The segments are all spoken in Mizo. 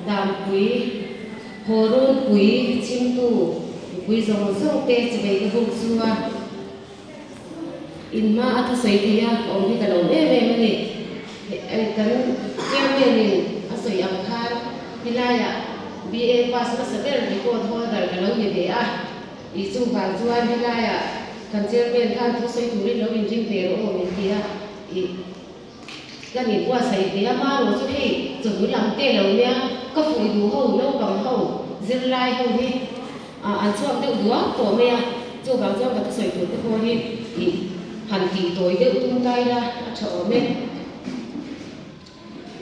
Dampui Haw-runpui chhimtu mipui zawng zawng te chivei ka buk chu a in hma a thusawi thei a, ka awm hi ka lawm em em a ni. Kan chairman in a sawi ang khan helaiah BA pass hmasa ber record holder ka lo ni ve a, ih chuvang chuan helaiah kan chairman khan thusawi turin lo inring ve rawh aw min ti a, ih. Ka nih buatsaih ve a, marawh chu hei chawhnu lam te lo nia, ka fuih duh ho naupang ho zirlai ho hi an chhuak deuh duak tawh mai a, chuvang chuan ka thusawi tur te pawh hi ih han tih tawi deuh tum ta ila a tha awm e.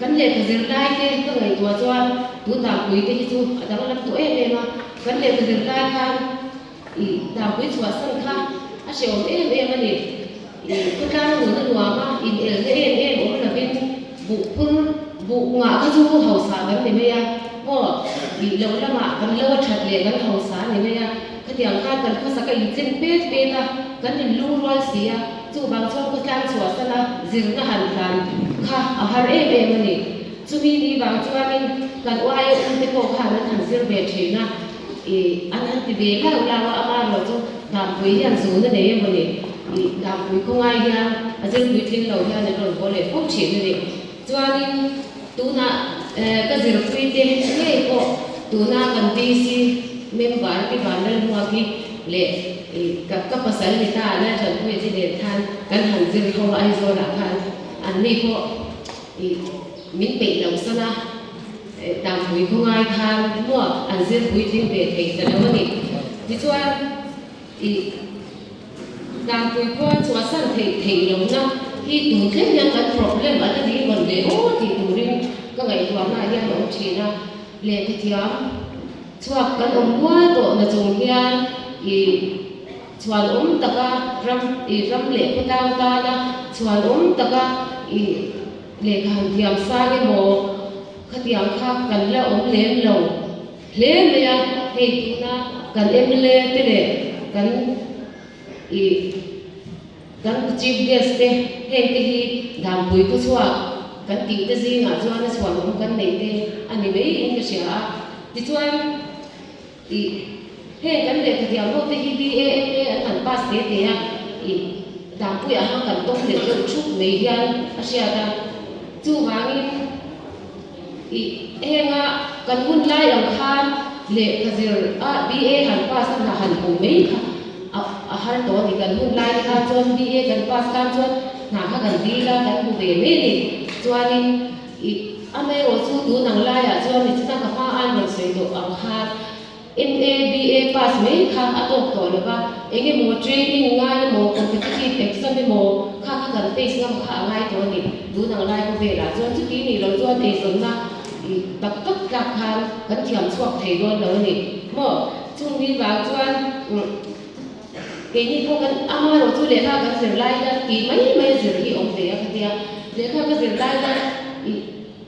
Kan lehkha zirlai te ka ngaihtuah chuan tun danpui te hi chu a danglam tawh em em a, kan lehkha zirlai khan Ih Dampui chhuahsan kha a hrehawm em em a ni. Ih khawtlang nun a nuam a, inelna em em awm lovin buh phur buh ngah kha chu hausa kan ni mai a, maw ih lo lamah kan lo a that leh kan hausa a ni mai a, khatiang khan kan khawsak a inchen pet pet a, kan inlungrual si a, chuvang chuan khawtlang chhuahsan a zirna han hlan kha a har em em a ni. Chumi ni vang chuanin kan uaia um te pawh khan an han zir ve thin a. Ih, an han ti ve lau lau a, amaherawh chu Dampui hian zun a nei emaw ni? Ih, Dampui khawngai hian a zir puitling lo hian an rawn haw leh fo thin a ni. Chuanin tunah ka zirpui te ngei pawh tuna kan DC member Pi Vanlalhmuaki leh ih ka ka pasal ni ta Lalthanpuia te nen khan kan han zir ho a Aizawlah khan anni pawh ih min peih lo san a. Dampui khawngai khan maw an zir puitling ve thei ta lo a ni. Tichuan ih Dampui khua chhuahsan theih theih lohna hi tun thleng hian kan problem a la ni rawn leh aw tih turin ka ngaihtuahna ah hian a awm thin a. Lehkha thiam chhuak kan awm mual tawh na chung hian ih chhuan awm taka ram ih ram leh khawtlang tana chhuan awm taka ih Lehkha han thiam sang emaw khatiang kha kan la awm lem lo hle mai a, hei tuna kan mla te leh kan ih kan chief guest te heng te hi danpui khaw chhuak kan tih te zingah chuan a chhuanawm kan neih te a ni mai in ka hria a, tichuan ih heng kan lehkha thiam ho te hi BAMA an han pass te te a, ih Dampuiah hang kan tawng leh deuh thup mai hian a hriat a, chuvangin ih henga kan hun lai ang khan lehkha zir a BA han pass a hna han hmuh mai kha a a har tawh a ni, kan hun lai te khan chuan BA kan pass tan chuan hna kha kan dil a kan hmu ve mai a ni, chuanin ih amaherawh chu tun ang laiah chuan nichina ka hma an rawn sawi tawh ang khan MA, BA pass mai kha a tawk tawh lo va, eng emaw training ngai emaw, competitive exam emaw kha kha kan face ngam kha a ngai tawh a ni. Tun ang lai khawvelah chuan chuti nih loh chuan eizawnna tak tak tlak khan kan thiam chhuak thei dawn lo a ni maw? Chung ni vang chuan keini pawh kan amaherawh chu lehkha kan zir lai hian tih mai mai a zir hi awm ve a khatia lehkha ka zir lai hian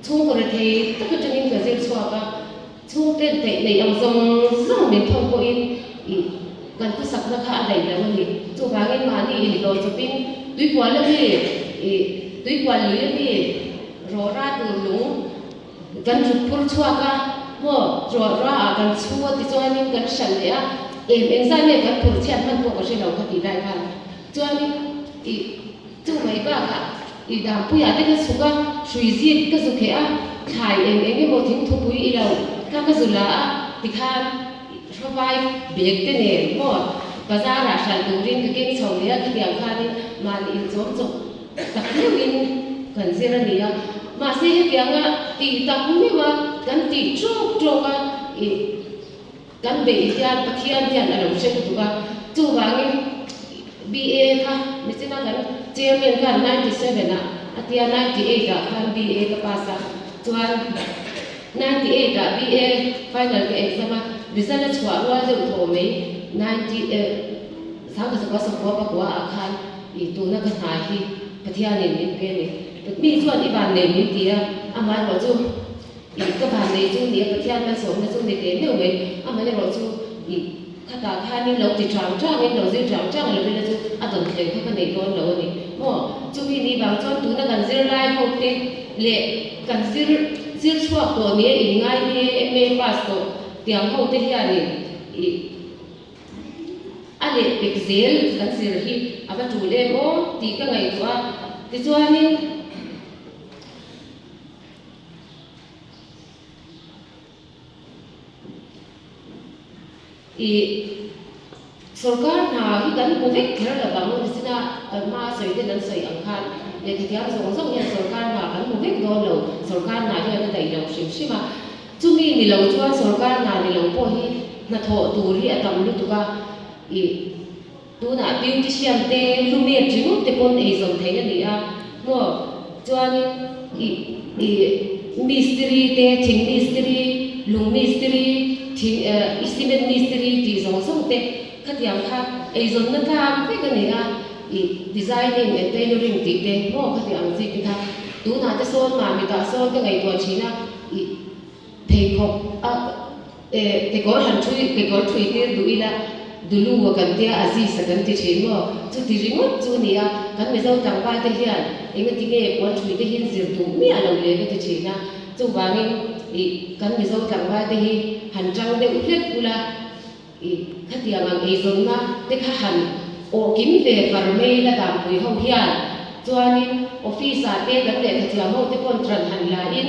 chhungkaw rethei tak atangin ka zir chhuak a. Chhungten theih neih ang zawng zawng min thawk pawhin ih kan khawsakna kha a daih lo a ni. Chuvangin mahni inhlawh chawpin tuikual a mi ih tuikual lui a mi rawra tur lung kan ruk phur chhuak a, maw rawra ah kan chhu a tichuanin kan hralh leh a, em engzah nge kan phur chhiat hman pawh ka hre lo kha tih lai khan chuanin ih Chu mai bakah i dampuiah te ka chhuk a, hrui zip ka zu kheh a, thlai eng eng emaw thingthupui i lo kha ka zu la a, tikhan hrawvai bag te nen maw bazarah hralh turin ka keng chho leh a, khatiang khanin mahni inchawm chawp tak meuhin kan zir a ni a. Mahse hetianga tih tak meuha kan tih trawk trawk a, ih. Kan beih hian Pathian hian a lo hre lutuk a, chuvangin BA kha nichina kan Chairman khan 97 ah a tia 98 ah khan BA ka pass a, chuan 98 ah BA final ka exam a, result a chhuah rual deuh thaw mai 90 eh sangkasakua sakua pakua ah khan ih tuna ka hna hi Pathianin min pe a ni. Mi chuan i vannei min ti a, amaherawh chu. Ih ka van nei chu nia Pathian malsawmna chu ni teh meuh mai, amaherawh chu ih khatah khanin lo ti chang changin lo zir chang chang lo ila chu a dawn thleng kha ka nei dawn lo a ni maw? Chumi ni vang chuan tuna kan zirlai ho te leh kan zir Zir chhuak tawh nia inngai BA, MA pass tawh tiang ho te hianin ih a leh pek zel kan zir hi a va tul em aw tih ka ngaihtuah a. Tichuanin. Ih, sorkar hna hi kan hmu vek kher lo vang, nicina kan hma sawi ten an sawi ang khan lehkha thiam zawng zawng hian sorkar hna kan hmu vek dawn lo, sorkar hna hian a daih lo hrim hrim a, chumi ni lo chuan sorkar hna ni lo pawh hi hnathawh tur hi a tam lutuk a, ih, tunah beautician te lumet ringawt te pawn eizawn theih a ni a, maw, chuanin ih, ih, mistiri te, thing mistiri, lung mistiri, thing eh i cement mistiri tih zawng zawng te khatiang kha eizawnna tlak vek a ni a, ih, designing and tailoring tih te maw khatiang ang chi te kha tunah te sawn mahmitah sawn ka ngaihtuah thin a, ih, Pheikhawk a eh kekawr han thui kekawr thui tir duh ila Dulu a kan tia Aziz a kan ti thin maw? Chuti ringawt chu a ni a, kan Mizo tlangval te hian engati nge puan thui te hi zir duh miah lo le ka ti thin a, chuvangin ih kan Mizo tlangval te hi han tang deuh hlek ula ih khatiang ang eizawnna te kha han awh kim ve far mai la danpui ho hian chuanin office ah te kan lehkha thiam ho te pawn tran han la in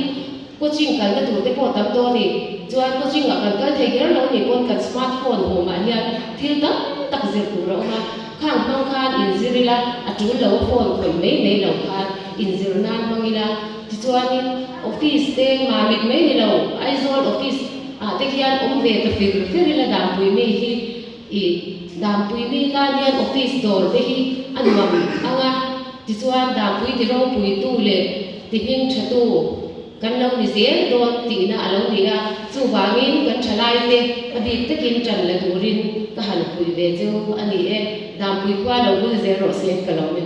Coaching kalna tur te pawh tam dawn i, chuan coaching ah kan kal thei kher lo nih pawn kan smart phone hum ah hian thil tam tak zir tur a awm a, khang hmang khan inzir ila a tul lo a phone khawih mai mai lo khan inzir nan hmang ila, tichuanin office te mamit mai ni lo Aizawl office ah te khian awm ve ta fir fir ila Dampui mi hi i Dampui mi tan hian office dawr te hi a nuam ang a. Tichuan, Dampui ti ropuitu leh ti hmingthatu kan lo ni zel dawn tihna a lo ni a, chuvangin kan thalaite a bik takin tan la turin ka han puih ve chu a ni e. Dampui khua lo bul zel rawh se ka lo ni.